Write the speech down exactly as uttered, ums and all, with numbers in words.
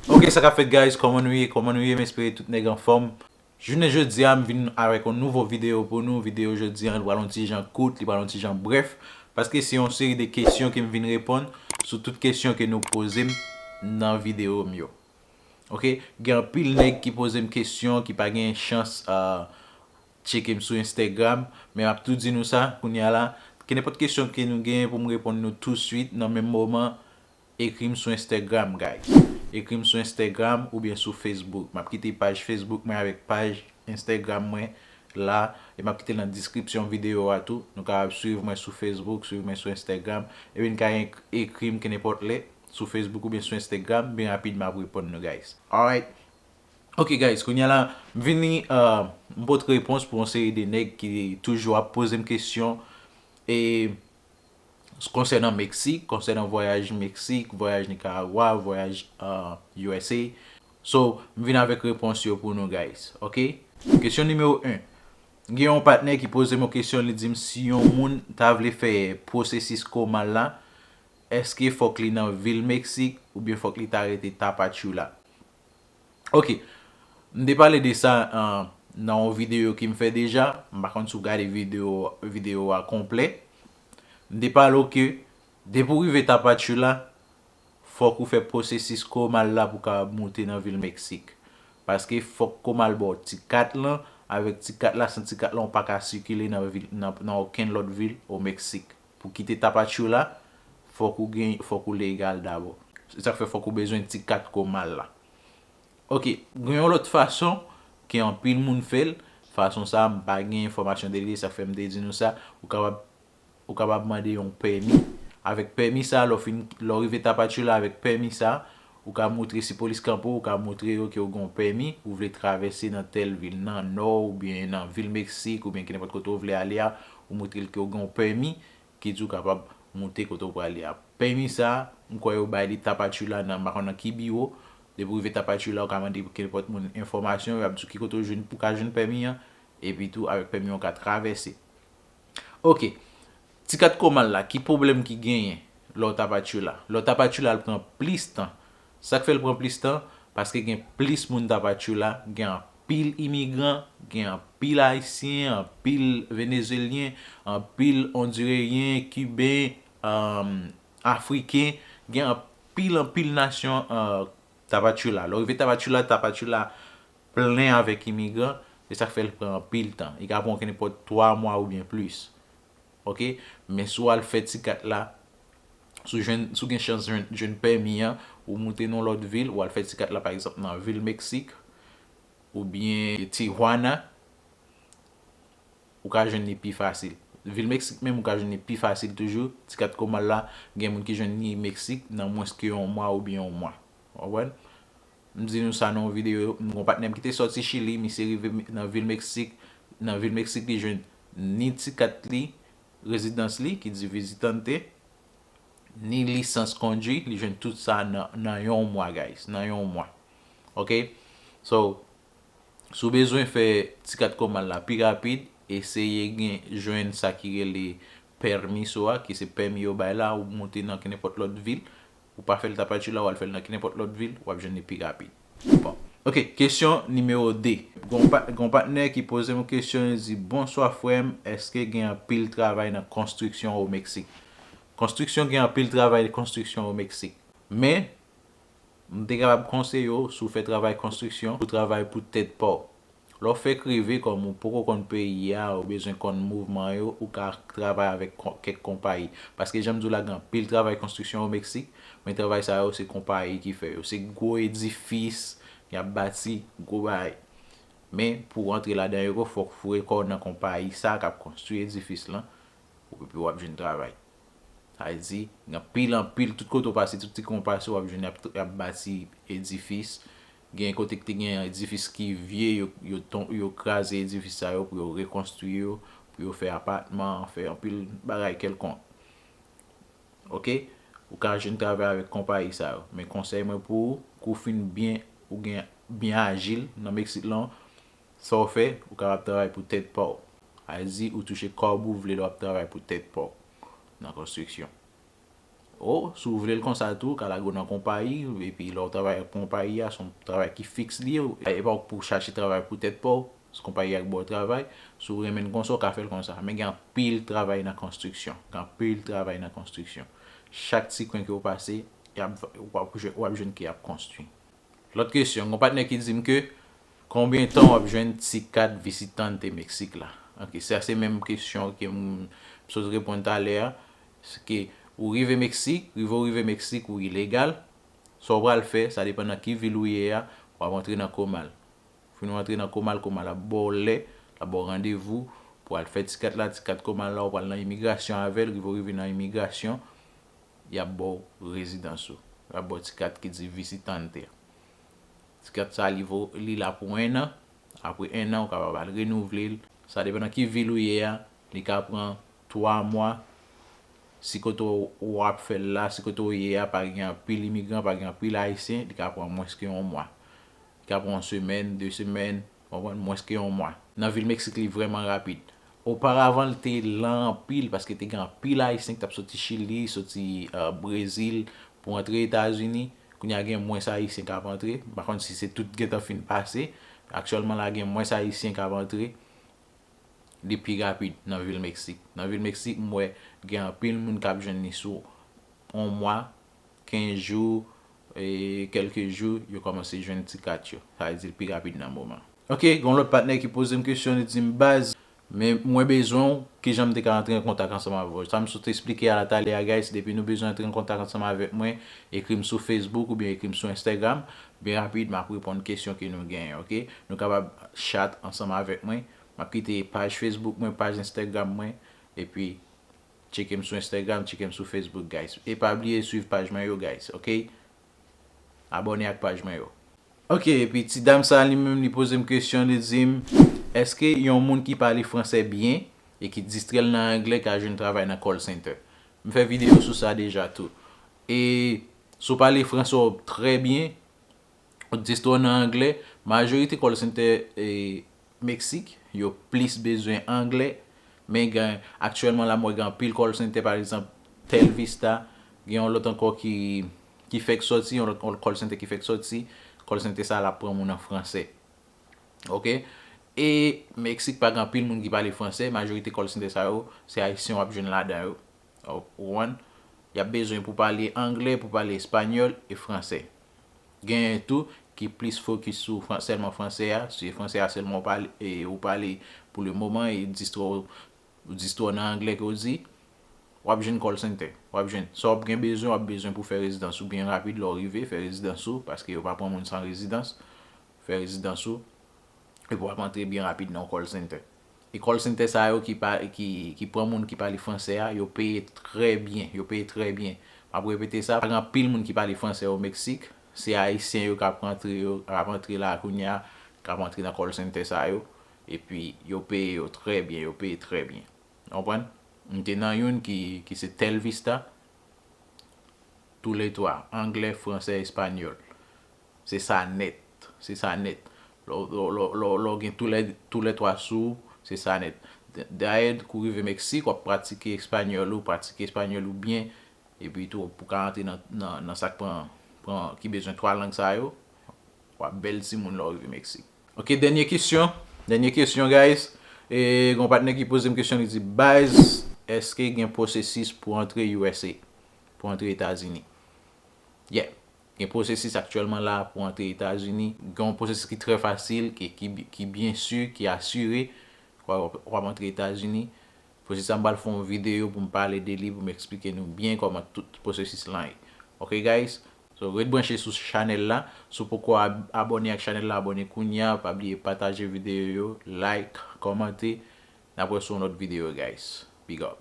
Ok, sa k ap fèt, guys? Kòman nou ye? Kòman nou ye? M espere tout nèg anfòm. Jounen jodi a, m vin avèk yon nouvo videyo pou nou. Videyo jodi a, li pral yon ti jan kout, li pral yon ti jan brèf, paske se yon seri de kesyon ke m vin reponn sou tout kesyon ke nou poze m nan videyo m yo. Ok, gen anpil nèg ki poze m kesyon, ki pa gen chans, ah, tcheke m sou Instagram, men m ap tou di nou sa kounye a la, kenenpòt kesyon ke nou genyen pou m reponn nou touswit nan menm moman, ekri m sou Instagram, guys. Ekri m sou Instagram oubyen sou Facebook. M ap kite paj Facebook mwen avèk paj Instagram mwen la, e m ap kite l nan deskripsyon videyo a tou. Nou kapab swiv mwen sou Facebook, swiv mwen sou Instagram, epi n ka ek-, ekri m kenenpòt lè sou Facebook oubyen sou Instagram, byen rapid m ap reponn nou, guys. Alright. Ok, guys, kounye a la, m vini, uh, m pote repons pou yon seri de nèg ki toujou ap poze m kesyon, e konsènan Meksik, konsènan vwayaj Meksik, vwayaj Nikaragwa, vwayaj, uh, U S A. So, m vin avèk repons yo pou nou, guys, ok? Kesyon nimewo en. Gen yon patnè ki poze m yon kesyon, li di m si yon moun ta vle fè pwosesis komal la, èske fòk li nan vil Meksik oubyen fòk li ta rete Tapachula? Ok, m te pale de sa, uh, nan yon videyo ke m fè deja. M pa konn si w gade videyo, videyo a konplè. M te pale w ke depi w rive Tapachula, fòk ou fè pwosesis komal la pou w kapab moute nan vil Meksik. Paske fòk komal ba w ti kat lan, avèk ti kat la, san ti kat lan, ou pa ka sikile nan vil, nan, nan okenn lòt vil o Meksik. Pou kite Tapachula, fòk ou gen, fòk ou legal dabò. Se sa k fè fòk ou bezwen ti kat komal la. Ok, gen yon lòt fason ke anpil moun fè l. Fason sa, m pa gen enfòmasyon de li, sa k fè m te di nou sa. Ou kapab, ou kapab mande yon pèmi. Avèk pèmi sa, lè w fin, lè w rive Tapachula avèk pèmi sa, ou ka moutre, si polis kanpe w, ou ka moutre yo ke w gen yon pèmi, ou vle travèse nan tèl vil, nan nò oubyen nan vil Meksik oubyen kenenpòt kote w vle ale a, ou moutre l ke w gen yon pèmi ki di w kapab moute kote w prale a. Pèmi sa, m kwè yo bay li Tapachula nan, m pa konn nan ki biwo. Depi w rive Tapachula, ou ka mande kenenpòt moun enfòmasyon, y ap di w ki kote w jwenn, ou ka jwenn pèmi an, epi tou avèk pèmi an ou ka travèse. Ok. Ti kat komal la, ki pwoblèm ki genyen lè w Tapachula? Lè w Tapachula, l pran plis tan. Sa k fè l pran plis tan? Paske gen plis moun Tapachula, gen anpil imigran, gen anpil Ayisyen, anpil Venezyelyen, anpil Ondireyen, Kiben, um, Afriken, gen anpil, anpil nasyon, uh, Tapachula. Lè w rive Tapachula, Tapachula plen avèk imigran, se sa k fè l pran anpil tan. Li ka pran w kenenpòt twa mwa oubyen plis. Ok? Men si w al fè ti kat la, si w jwenn, si w gen chans jwenn, jwenn pèmi an, ou moute nan lòt vil, ou al fè ti kat la, pa egzanp, nan vil Meksik, oubyen Tijuana, ou ka jwenn li pi fasil. Vil Meksik menm, ou ka jwenn li pi fasil toujou. Ti kat komal la, gen moun ki jwenn li Meksik nan mwens ke yon mwa oubyen yon mwa. W konprann? M di nou sa nan yon videyo, m gon patnè m ki te sòti Chili, misye rive nan vil Meksik, nan vil Meksik li jwenn ni ti kat li, rezidans li, ki di vizitante, ni lisans kondwi, li jwenn tout sa nan, nan yon mwa, guys, nan yon mwa. Ok? So, si w bezwen fè ti kat komal la pi rapid, eseye gen, jwenn sa ki rele permiso a, ki se pèmi yo bay la, ou moute nan kenenpòt lòt vil, ou pa fè l Tapachula, w al fè l nan kenenpòt lòt vil, w ap jwenn li pi rapid. Bon. Ok, kesyon nimewo de. Gon pa-, gon patnè ki poze m yon kesyon, li di, bonswa frè m, èske gen anpil travay nan konstriksyon o Meksik? Konstriksyon, gen anpil travay konstriksyon o Meksik. Men, m te kapab konseye w, si w fè travay konstriksyon, pou travay pou tèt pa w. Lè w fèk rive, kòm ou poko konn peyi a, ou bezwen konn mouvman yo, ou ka travay avèk kon-, kèk konpayi. Paske jan m di w la, gen anpil travay konstriksyon o Meksik, men travay sa yo, se konpayi ki fè yo. Se gwo edifis, y ap bati, gwo bagay. Men, pou w rantre ladan yo, fòk w foure kò w nan konpayi sa k ap konstwi edifis lan, epi w ap jwenn travay. Sa vle di, gen anpil, anpil, tout kote w pase, tout ti kwen w pase, w ap jwenn y ap, y ap bati edifis. Gen kote ki te gen edifis ki vye, yo, yo ton-, yo kraze edifis sa yo pou yo rekonstwi yo, pou yo fè apatman, fè anpil bagay kèlkonk. Ok? Ou ka jwenn travay avèk konpayi sa yo. Men konsèy mwen pou ou, kou w fin byen, ou gen byen ajil nan Meksik lan, sa w fè, ou kapab travay pou tèt pa w. Sa vle di, ou touche kòb ou vle lè w ap travay pou tèt pa w nan konstriksyon. O, si w vle l konsa tou, w ka lage w nan konpayi, epi lè w travay ak konpayi a, se yon travay ki fiks li ye, e pa w pou chache travay pou tèt pa w, se konpayi a k ba w travay, si w renmen l konsa, w ka fè l konsa. Men gen anpil travay nan konstriksyon, gen anpil travay nan konstriksyon. Chak ti kwen ke w pase, y ap, w ap, w ap jwenn ke y ap konstwi. Lòt kesyon, gon patnè ki di m ke konbyen tan w ap jwenn ti kat visitante Meksik la? Ok, sa se menm kesyon ke m sot reponn talè a. Se ke ou rive Meksik, rive ou rive Meksik, ou ilegal. Sa w pral fè, sa depann nan ki vil ou ye a, w ap antre nan komal. Fin ou antre nan komal, komal ap ba w lè, l ap ba w randevou pou al fè ti kat la, ti kat komal la, ou pral nan imigrasyon avè l, rive ou rive nan imigrasyon, y ap ba w rezidans ou. Y ap ba w ti kat ki di visitante. Ti kat sa li vo, li la pou en an. Apre en an, ou kapab al renouvle l. Sa depann nan ki vil ou ye a. Li ka pran twa mwa. Si kote w ap fè l la, si kote w ye a, pa gen anpil imigran, pa gen anpil ayisyen, li ka pran mwens ke yon mwa. Li ka pran yon semèn, de semèn, w konprann, mwens ke yon mwa. Nan vil Meksik, li vrèman rapid. Oparavan, l te lan anpil, paske te gen anpil ayisyen ki t ap soti Chili, soti, euh, Brezil, pou antre Etazini. Kounye a gen mwens ayisyen k ap antre. M pa konn si se tout gentan fin pase. Aktyèlman la, gen mwens ayisyen k ap antre. Li pi rapid nan vil Meksik. Nan vil Meksik, m wè gen anpil moun k ap jwenn li sou yon mwa, kenz jou, e kèlke jou, yo kòmanse jwenn ti kat yo. Sa vle di l pi rapid nan moman. Ok, gen yon lòt patnè ki poze m kesyon, li di m, "Baz, men mwen bezwen w, kijan m te ka antre an kontak ansanm avè w?" Sa m sot eksplike a la talè a, guys, depi nou bezwen antre an kontak ansanm avèk mwen, ekri m sou Facebook oubyen ekri m sou Instagram. Byen rapid, m ap reponn kesyon ke nou genyen, ok? Nou kapab chat ansanm avèk mwen. M ap kite paj Facebook mwen, paj Instagram mwen, epi tcheke m sou Instagram, tcheke m sou Facebook, guys. E pa bliye swiv paj mwen yo, guys, ok? Abòne ak paj mwen yo. Ok, epi ti dam sa li menm li poze m kesyon, li di m, "Èske yon moun ki pale fransè byen e ki distrè l nan anglè ka jwenn travay nan call center?" M fè videyo sou sa deja tou. E si w pale fransè w trè byen, ou distrè w nan anglè, majorite call center, e, Meksik, yo plis bezwen anglè, men gen, aktyèlman la, m wè gen anpil call center, pa egzanp, Telvista, gen yon lòt ankò ki, ki fèk sòti, yon lòt call center ki fèk sòti, call center sa la pran moun an fransè. Ok? E Meksik pa gen anpil moun ki pale fransè, majorite call center sa yo, se ayisyen w ap jwenn ladan yo. Ou konprann? Y ap bezwen pou pale anglè, pou pale espanyòl e fransè. Genyen tou ki plis fokis sou fran-, sèlman fransè a, se fransè a sèlman ou pale, e ou pale pou le moman e distrè w, ou distrè w nan anglè ke w di, w ap jwenn call center, w ap jwenn. Sa w ap gen bezwen, w ap bezwen pou fè rezidans ou byen rapid lè w rive, fè rezidans ou, paske yo pa pran moun san rezidans, fè rezidans ou, epi w ap antre byen rapid nan yon call center. E call center sa yo ki pa, ki, ki pran moun ki pale fransè a, yo peye trè byen, yo peye trè byen. M ap repete sa, pa gen anpil moun ki pale fransè o Meksik, se ayisyen yo k ap rantre yo, k ap rantre la kounye a, k ap rantre nan call center sa yo, epi yo peye yo trè byen, yo peye trè byen. Ou konprann? M te nan youn ki, ki se Telvista, toulètwa, anglè, fransè, espanyòl. Se sa nèt. Se sa nèt. Lè w, lè w, lè w, lè w, lè w gen toulè, toulètwa sou ou, se sa nèt. D-, dayè, kou rive Meksik, w ap pratike espanyòl ou, pratike espanyòl ou byen, epi tou, pou ka rantre nan, nan, nan sa k pran, pran, ki bezwen twa lang sa yo, w ap bèl timoun lè w rive Meksik. Ok, dènye kesyon. Dènye kesyon, guys. E, gon patnè ki poze m kesyon, li di, "Baz, èske gen pwosesis pou antre U S A? Pou antre Etazini?" Yeah. Gen pwosesis aktyèlman la pou antre Etazini. Gen yon pwosesis ki trè fasil, ki, ki, ki byen si, ki asire. W ap, w ap antre Etazini. Pwosesis sa, m pral fè yon videyo pou m pale de li, pou m eksplike nou byen kòman tout pwosesis lan ye. Ok, guys? So, ret branche sou chanèl la. Si w poko ab-, abòne ak chanèl la, abòne kounye a. Pa bliye pataje videyo yo, like, kòmante. N ap wè sou yon lòt videyo, guys. Big up.